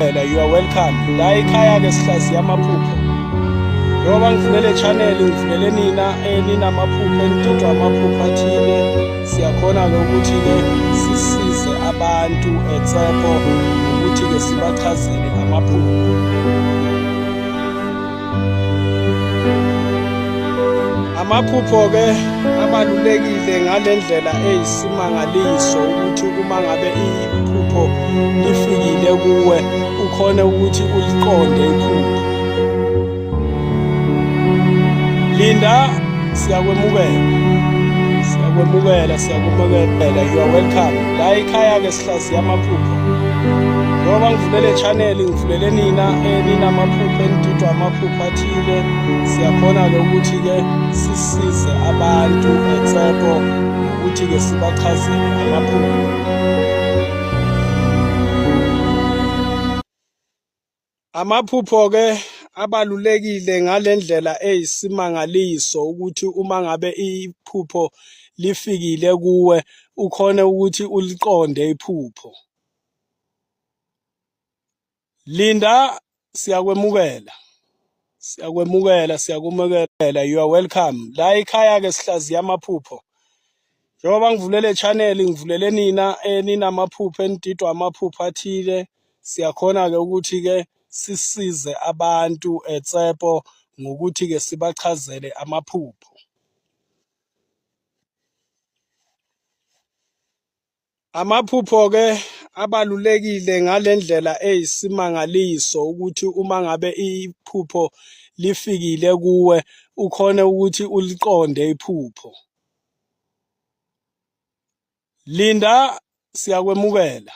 You are welcome. La ekhaya ke sihlaziya amaphupho. Njengoba ngivulele channel ngivulele nina amaphupho enididwa amaphupho athile. Siyakhona ke ukuthi ke sisize abantu etsepho ukuthi ke sibachazele amaphupho. Amaphupho ke abalulekile ngalendlela eyisimangaliso ukuthi uma ngabe iphupho lifikile kuwe ukhone ukuthi uliqonde iphupho. Linda, siyakwemukela. You are welcome. La ekhaya ke sihlaziya amaphupho. Njengoba ngivulele channel ngivulele nina amaphupho enididwa amaphupho athile. Siyakhona ke ukuthi ke sisize abantu etsepho ukuthi ke sibachazele amaphupho. Amaphupho ke abalulekile ngalendlela eyisimangaliso ukuthi uma ngabe iphupho lifikile kuwe ukhone ukuthi uliqonde iphupho. Linda, siyakwemukela. You are welcome. La ekhaya ke sihlaziya amaphupho. Njengoba ngivulele channel ngivulele nina amaphupho enididwa amaphupho athile. Siyakhona ke ukuthi ke sisize abantu etsepho ngokuthi ke sibachazele amaphupho. Amaphupho ke abalulekile ngalendlela eyisimangaliso ukuthi uma ngabe iphupho lifikile kuwe ukhone ukuthi uliqonde iphupho. Linda, siyakwemukela.